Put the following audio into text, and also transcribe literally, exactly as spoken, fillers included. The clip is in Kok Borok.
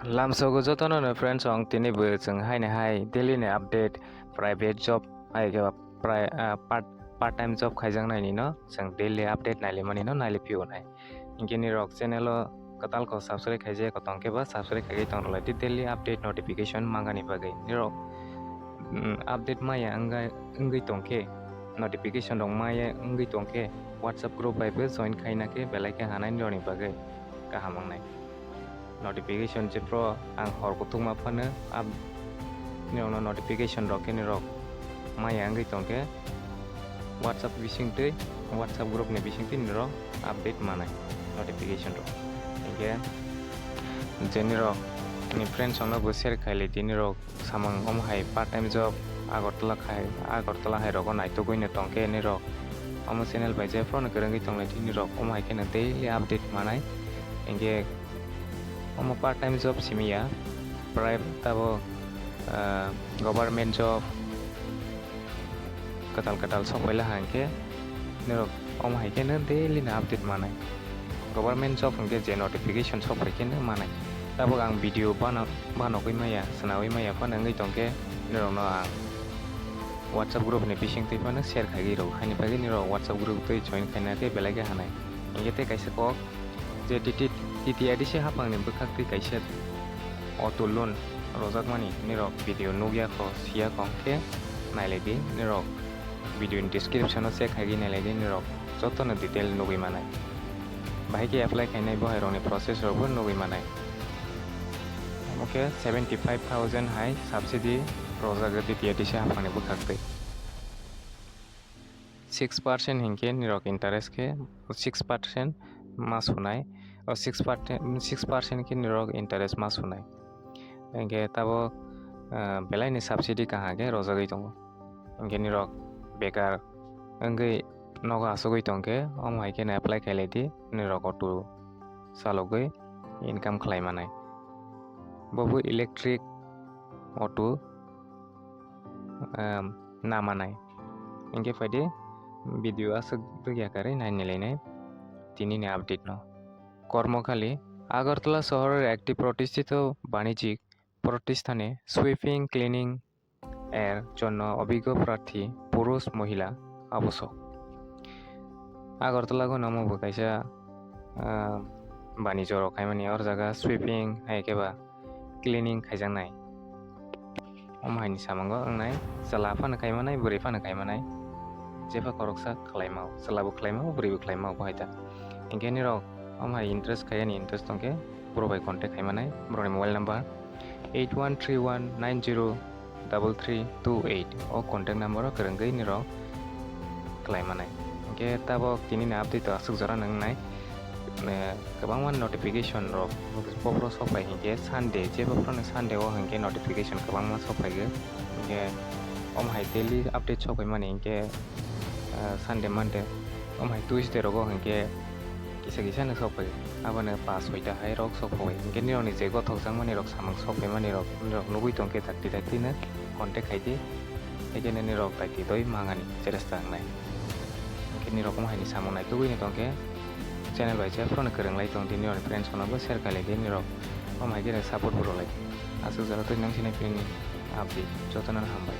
Lamsogo jotono no friends, ang tini bo chwng haini hai daily ni update, private job, hai khe ba pri-, ah, part, part time job khaijaknai ni no chwng daily update nailaimani no nailai phio nai. Hinkhe nirok channel o kwtal kok subscribe khaijak kok tongkhe ba subscribe khaiwi tong rwlai di daily update notification mangani bagwi. Nirok, mm, update maya wngwi, wngwi tongkhe, notification rok maya wngwi tongkhe WhatsApp group bai bo join khaina khe belai khe hanai nirokni bagwi kaham wngnai. Notification jephru ang hor kuthukma phano up-, nirokno notification rok khe nirok maya wngwi tongkhe WhatsApp bisingtwi, WhatsApp group ni bisingtwi nirok update manai notification rok. Hinkhe je nirok ni friends rokno bo share khailai di, nirok samung omo hai part time job Agartala khai, Agartala hai rogo naitugwi no tongkhe nirok omo channel bai jephru no kwrwngwi tonglai di, nirok omo hai kheno daily update manai. Hinkhe omo part time job simi ya, prai tabuk, ah, government job kwtal kwtal sok paila hinkhe nirok omo hai kheno daily no update manai. Government job hinkhe je notification sok pai kheno manai. Tabuk ang video bana-, banogwi maya, swnawi maya phano wngwi tongkhe nirokno ang WhatsApp group ni bisingtwi phano share khaigwi rw, haini bagwi nirok WhatsApp group twi join khaina khe belai khe hanai. Hinkhe tei kaisa kok je T T, T T A D C haphangni bwkhaktwi kaisa auto loan rwjakmani nirok video nukya kho, siya kho, hinkhe nailai di, nirok video ni description o check khaigwi nailai di, nirok jotono detail nugwi manai. Bahai khe apply khainai bo hai rokni process rok bo nugwi manai. Omo khe seventy five thousand hai subsidy rwjak T T A D C haphangni bwkhaktwi. Six percent hinkhe nirok interest khe six percent ma sunai, o six percent, six percent khe nirok interest ma sunai. Hinkhe tabuk, ah, belaini subsidy kaham khe rwjagwi tongo. Hinkhe nirok bekar wngwi nogo achugwi tongkhe, omo hai kheno apply khailai di, nirok auto chalogwi income khlai manai. Bo bo electric auto, um, na manai. Hinkhe phaidi video aswk dugya karwi naini lainai tinini update no. কর্মখালী, আগরতলা শহরের একটি প্রতিষ্ঠিত বাণিজ্যিক প্রতিষ্ঠানে sweeping cleaning এর জন্য অভিজ্ঞ প্রার্থী পুরুষ মহিলা আবশ্যক। Agartala go namo bo kaisa, ah, bani jora khaimani, or jaga sweeping hai khe ba cleaning khaijaknai. Omo hai ni samango wngnai, chwla phano khaimanai, bwrwi phano khaimanai, jepha khoroksa khwlaima o, chwla bo khwlaima o, bwrwi bo khwlaima o, bo hai ta. Hinkhe nirok omo hai interest khaiyani, interest tongkhe borok bai contact khaimanai, borokni mobile number eight one three one nine zero double three two eight o contact number o kwrwngwi nirok khlai manai. Hinkhe tabok tinini update o aswk jora nwngnai, eh, kwbangma notification rok bophro sok phai hinkhe Sunday, je bophro no Sunday o hinkhe notification kwbangma sok phaigo. Hinkhe omo hai daily update sok phaimani hinkhe, ah, Sunday, Monday, omo hai Tuesday rogo hinkhe kisa kisa no sok phai, abono pas soita hai rok sok phai. Hinkhe nirokni je gothok jakmani rok samung sok phaimani rok nirok nugwi tongkhe dakti dakti no contact khai di, haikhe nirok dakti doi mangani cheresta wngnai. Hinkhe nirok omo hai ni samung naitugwi no tongkhe channel bai se phano kwrwng lai tong di, nirokni friends rokno bo share khai lai di, nirok omo hai khe support bo rw lai di. Aswk jora twi nang sinai phini update jotono hambai.